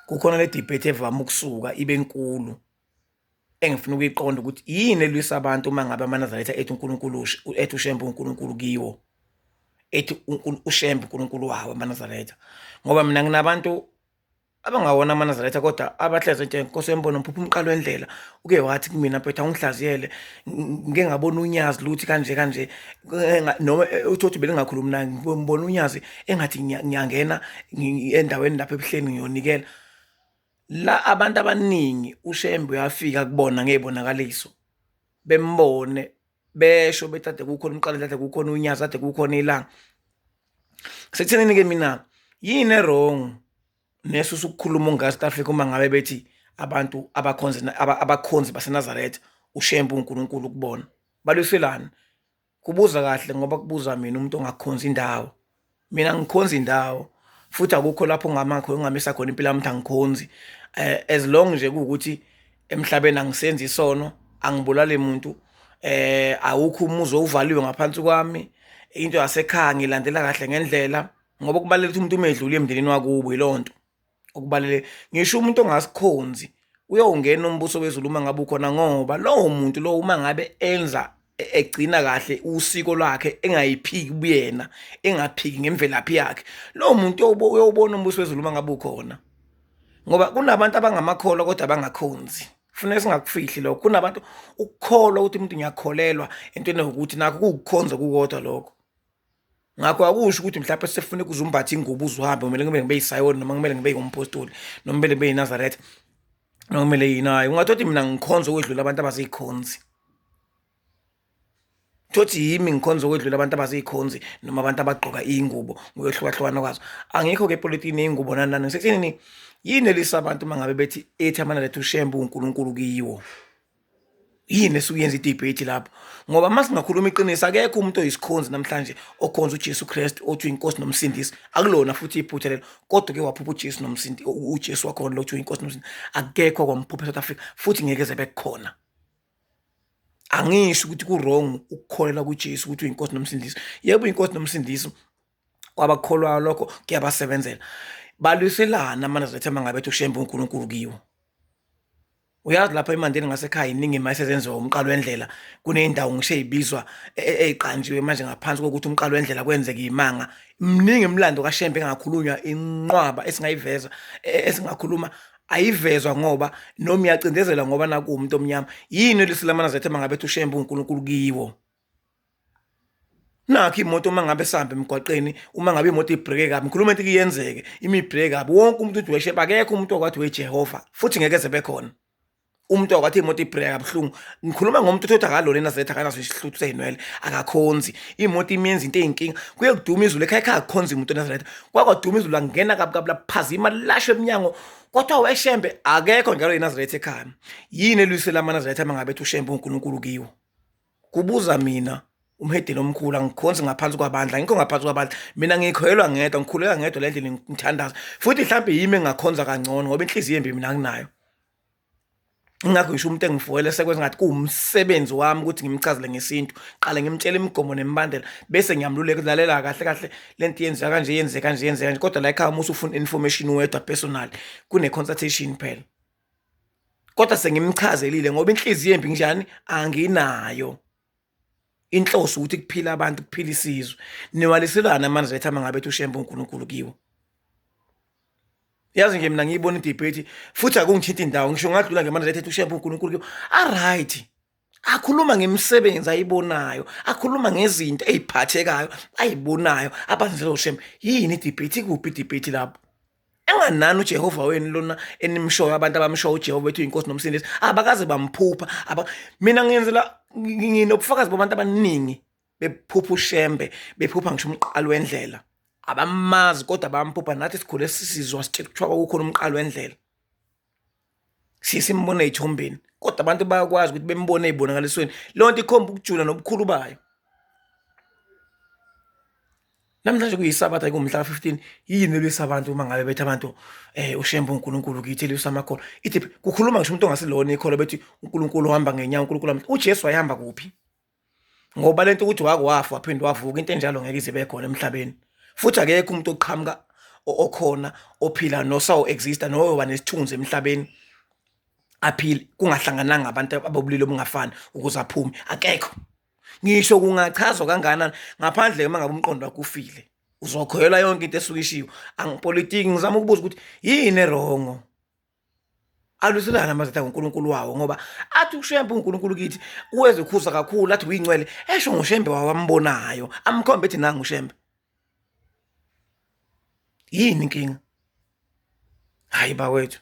Kukhona le debate evame ukusuka ibe nkulu engifuna ukuyiqonda ukuthi yini elwisa abantu uma ngabe amaNazaretha ethi uNkulunkulu ethi uShembe uNkulunkulu kiwo, ethi uShembe uNkulunkulu wawo amaNazaretha. Ngoba mina nginabantu abangawona amaNazaretha kodwa abahleze nje Nkosi yembono ngiphupha umqalo wendlela uke wathi kumina mfethu awungihlaziyele ngike ngabona unyazi luthi kanje kanje noma uthi uthi belingakhulumi naye ngibona unyazi engathi ngiyangena endaweni lapha ebuhleni ngiyonikela la abantu abaningi uShembe uyafika kubona ngezibonakaliso bembone besho bethi ade kukhona umqalo ade kukhona unyazi ade kukhona ilanga. Sekuthenini ke mina yini e-wrong nesusa ukukhuluma okungaSouth Africa uma ngabe bethi abantu abakhonzi abakhonzi baseNazaretha uShembe uNkulunkulu kubona balwiselani Kubuza kahle ngoba kubuza mina umuntu ongakhonzi indawo. Mina ngikhonza indawo futhi akukho lapho ongama khona ongamisa khona impilo yami ukuthi angikhonzi. As long nje kuwukuthi emhlabeni angisenzi isono, angibulali muntu, awukho umuzi owuvaliwe ngaphansi kwami, into yasekhaya ngiyilandela kahle ngendlela ngoba kubalulekile ukuthi umuntu uma edlula emndenini wakubo yilowo nto. Okubaluleke ngisho umuntu ongasikhonzi uyowungena umbuso wezulu uma ngabe ukhona ngoba lowo muntu lowo uma ngabe enza egcina kahle usiko lwakhe engayiphiki ubuyena engaphiki ngemvelaphi yakhe lowo muntu uyowubona umbuso wezulu uma ngabe ukhona ngoba kunabantu abangamakholwa kodwa abangakhonzi. Kufuneka singakufihli lokho. Kunabantu ukukholwa ukuthi umuntu ngiyakholelwa entweni ewukuthi nakho kuwukukhonza kukodwa lokho. Ngakho akusho ukuthi mhlawumbe sekufuneka uze umbathe ingubo uze uhambe kumele ngibe ngibe yisayoni noma kumele ngibe ngumpostoli noma kumele ngibe yiNazaretha noma kumele yini. Hhayi, ungathola ukuthi mina ngikhonza ukwedlula abantu abazikhonzi. Thothi yimi ngikhonza ukwedlula abantu abazikhonzi noma abantu abagqoka iy'ngubo ngokwehlukahlukana kwazo. Angikho-ke epolitikini yey'ngubo nani nani. Ngisekuthenini yini elisa abantu uma ngabe bethi ethi amaNazaretha uShembe uwuNkulunkulu kiwo? Yini esuke yenza idebate lapho? Ngoba uma singakhuluma iqiniso akekho umuntu oyisikhonzi namhlanje okhonza uJesu Kristu othi uyinkosi nomsindisi. Akulona futhi iphutha lelo. Kodwa ke waphupha uJesu nomsindi uJesu wakhona lo othi uyinkosi nomsindisi. Akekho kwamphupha eSouth Africa futhi ngeke eze bekukhona. Angisho ukuthi ku-wrong ukukholelwa kuJesu ukuthi uyinkosi nomsindisi. Yebo uyinkosi nomsindisi kwabakholwayo lokho kuyabasebenzela. Balwiselana amaNazaretha uma ngabe ethi uShembe uNkulunkulu kiwo. Uyazi lapha eMandeni ngasekhaya iningi imali esezenziwa umqalo wendlela. Kuney'ndawo ngisho ey'bizwa ey'qanjiwe manje ngaphansi kokuthi umqalo wendlela kwenzeke iy'manga. Mningi imilando kaShembe engakhulunywa inqwaba esingayiveza esingakhuluma ayivezwa ngoba noma iyacindezelwa ngoba naku umuntu omnyama. Yini elisilamana zethu uma ngabe ethi uShembe uNkulunkulu kiwo? Nakho imoto uma ngabe sihamba emgwaqeni uma ngabe imoto ibhreke kabi ngikhuluma into iyenzeke imibhreke kabi wonke umuntu uthi wesheba akekho umuntu okwathi weJehova futhi ngeke eze bekhona umuntu okwathi imoto ibhreke kabuhlungu ngikhuluma ngomuntu uthi akalona eNazaretha akanaso isihluthu seyinwele akakhonzi imoto imenza into eyinkinga kuye kuduma izulu ekhaya ekhaya kukhonza imoto eNazaretha kwakwaduma izulu langena kabi kabi laphazima lashwe emnyango kodwa weshembe akekho njalo eNazaretha ekhaya yini elwisela amaNazaretha mangabe ethi uShembe uNkulunkulu kiwo? Kubuza mina umhedeni omkhulu angikhonzi ngaphansi kwabandla ngikho ngaphansi kwabandla mina ngikholelwa ngedwa ngikhuleka ngedwa le ndlela ngithandaza futhi mhlawumbe yimi engakhonza kangcono ngoba inhliziyo embi mina anginayo. Ingakho ngisho umuntu engifuwele sekwenza ngathi kuwumsebenzi wami ukuthi ngimchazele ngesintu qale ngimtshele imigomo nemibandela bese ngiyamluleka lalela kahle kahle lento yenzeka kanje yenzeka kanje yenzeka kanje kodwa la ekhaya uma usufuna information wedwa personally kune-consultation phela. Kodwa sengimchazelile ngoba inhliziyo embi njani anginayo. Inhloso ukuthi kuphila abantu kuphila isizwe. Niwaliselana amaNazaretha uma ngabe ethi uShembe uNkulunkulu kiwo. Yazi nje mina ngiyibona idebate futhi akungithinti indawo ngisho ngadlula ngemaNazaretha ethi uShembe uNkulunkulu kiwo. A-right. Akhuluma ngemisebenzi ayibonayo, akhuluma ngezinto ey'phathekayo ayibonayo abazenzela uShembe. Yini idebate? Ikuphi idebate lapho? Enganani uJehova wenu lona enimshoyo abantu abamshoyo uJehova wethu uyinkosi nomsindisi abakaze bamphupha aba mina ngiyenzela nginobufakazi babantu abaningi bephupha uShembe bephupha ngisho umqalo wendlela abamazi kodwa bamphupha nathi sikhule sisizwa sitshela kuthiwa kwakukhona umqalo wendlela siye simbone ey'thombeni kodwa abantu bayakwazi ukuthi bembone ey'bonakalisweni leyo nto ikhomba ukujula nobukhulu bayo. Namhlanje kuyisabatha kumhla ka-15 yini elwisa abantu uma ngabe bethi abantu uShembe uNkulunkulu kithi elwisa amakholwa ithi kukhuluma ngisho umuntu ongasilona ikholwa bethi uNkulunkulu uhamba ngenyawo uNkulunkulu uJesu wayehamba kuphi ngoba lento ukuthi wake wafa waphinde wavuka into enjalo ngeke ize ibe khona emhlabeni futhi akekho umuntu oqhamuka okhona ophila nosawu exista noyoba nesithunzi emhlabeni aphile kungahlangananga abantu abobulili obungafani ukuze aphume akekho ngisho kungachazwa kangakanani ngaphandle uma ngabe umqondo wakho ufile uzokholelwa yonke into esuke ishiwo angipolitiki ngizama ukubuza ukuthi yini erongo alwiselana amazitha ngoNkulunkulu wawo ngoba athi uShembe uNkulunkulu kithi uwezekhuza kakhulu athi uyingcwele esho ngoShembe wawambonayo amkhombe ethi nangu uShembe yini inkinga hayi bawethu.